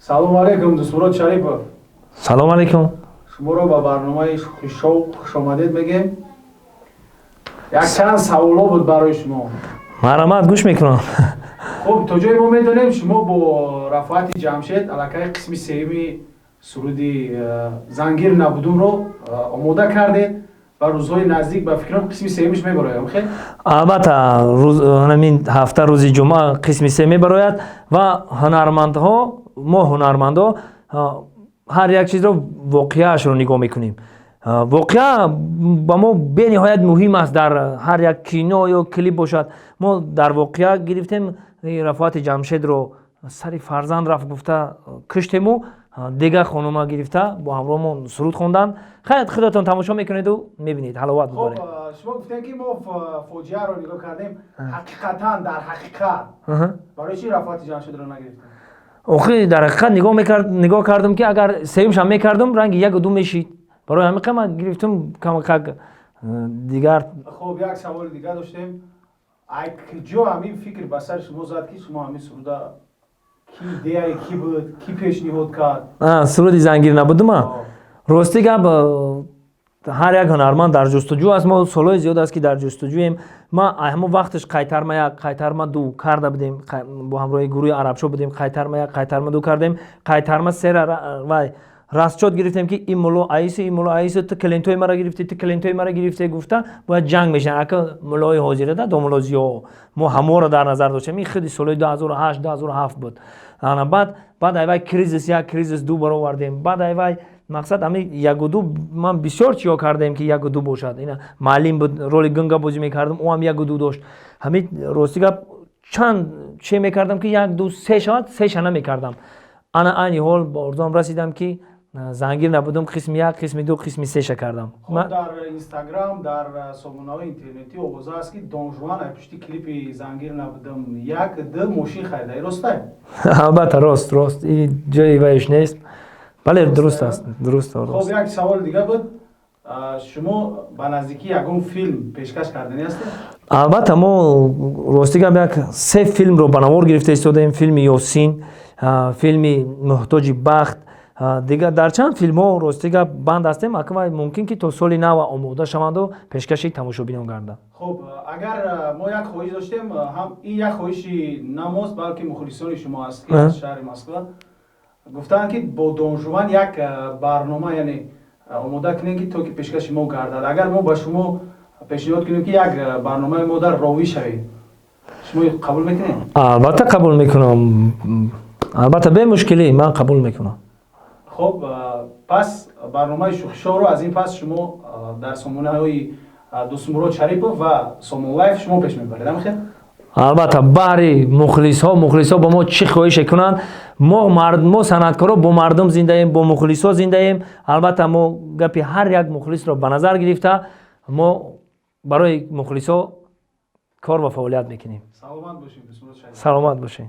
Салому алейкум, Дӯстмурод Шарипов. Салом алейкум. Шуморо ба барномаи Шоу хушомадед мегем. Якчанд саволҳо буд барои шумо. Марҳамат, гӯш мекунам. Хуб, то ҷое мо медонем, шумо бо Рафоати Ҷамшед аллакай қисми сеюми суруди «Зангир набудумро» омода кардед ва рӯзҳои наздик, ба фикрам, қисми сеюмиш мебарояд, хел? Албатта, ҳамин ҳафта, рӯзи ҷумъа, қисми се мебарояд. Ва ҳунармандҳо, мо ҳунармандҳо ҳар як чизро воқеаашро нигоҳ мекунем. Воқеа ба мо бениҳоят муҳим аст. Дар ҳар як кино ё клип бошад, мо дар воқеа гирифтем. Рафоати Ҷамшедро сари фарзанд рафт гуфта куштему дигар хонума гирифта бо ҳамроҳмон суруд хонданд. Хайр, худатон тамошо мекунеду мебинед, ҳаловат бубаред. Шумо гуфтем, ки мо фоҷиаро нигоҳ кардем. Ҳақиқатан, дар ҳақиқат, барои чи Рафоати Ҷамшедро нагирифтем? Охи, дар ҳақиқат нигоҳ кардам, ки агар сеюмшам мекардам, ранги яку ду мешид. Барои ҳамин ман гирифтам камакак дигар. Хуб, як саволи дигар доштем. Ай куҷо ҳамин фикр ба сари шумо зад, ки шумо ҳамин суруда, ки идеяи ки буд, ки пешниҳод кард? Суруди «Зангир набудума»? Рости гап, ҳар як ҳунарманд дар ҷустуҷӯ аст. Мо солҳои зиёд аст, ки дар ҷустуҷӯем. Ма ҳамон вақташ «Қайтарма як», «Қайтарма ду» карда будем, бо ҳамроҳи гурӯҳи Арабшо будем. «Қайтарма як», «Қайтарма ду» кардем, «Қайтарма сера» вай расчёт гирифтем, ки ин мулло аису, ин мулло аису, ту клиентои мара гирифтӣ, ту клиентои мара гирифтӣ гуфта бояд ҷанг мешаванд. Ака, муллои ҳозирада, домулло Зиё, мо ҳаморо дар назар доштем. Ин худи солҳои 2008, 2007 буд. Ана баъд айвай «Кризис як», «Кризис ду» баровардем. Баъд айвай мақсад ҳами ягу ду. Ман бисёр чиё кардем, ки ягу ду бошад. Ина маълим буд, роли гунга бозӣ мекардам, ӯ ҳам ягу ду дошт. Ҳами, рости гап, чанд че мекардам, ки як, ду, се шавад, сеша намекардам. Ана айни ҳол ба орзуам расидам, ки «Зангир набудум» қисми як, қисми ду, қисми сеша кардам. Дар Инстаграм, дар сомонаҳои интернетӣ овоза аст, ки Донжуан ай пушти клипи «Зангир набудум як», ду мошин харида. Ростай? Албатта, рост, рост, и ҷои вайш нест. Бале, дуруст аст, дуруст. Хоб, як саволи дига буд. Шумо ба наздикӣ ягон филм пешкаш карданӣ ҳастед? Албатта, мо, рости гап, як се филмро ба навор гирифта истодаем: филми «Ёсин», филми «Муҳтоҷи бахт», дигар дар чанд филмҳо, рости гап, банд ҳастем. Аквай мумкин, ки то соли нав омода шаванду пешкаши тамошобинон гарданд. Хуб, агар мо як хоҳиш доштем, ҳам ин як хоҳиши на мост, балки мухлисони шумо аст, ки аз шаҳри Москва гуфтанд, ки бо Донжуван як барнома, яъне, омода кунем, ки то ки пешкаши мо гардад. Агар мо ба шумо пешниҳод кунем, ки як барномаи мо дар ровӣ шавед, шумо қабул мекунед? Албатта, қабул мекунам. Албатта, бемушкилӣ ман қабул мекунам. Хуб, пас барномаи Шӯхишоуро аз ин пас шумо дар сомонаҳои Дӯстмурод Шарипов ва Сомон Лайф шумо пеш мебаред, амхел? Албатта, баҳри мухлисҳо. Мухлисҳо ба мо чӣ хоҳише кунанд, мо санъаткоро бо мардум зиндаем, бо мухлисҳо зиндаем. Албатта, мо гапи ҳар як мухлисро ба назар гирифта, мо барои мухлисҳо кор ва фаъолият мекунем. Саломат бошед. Саломат бошед.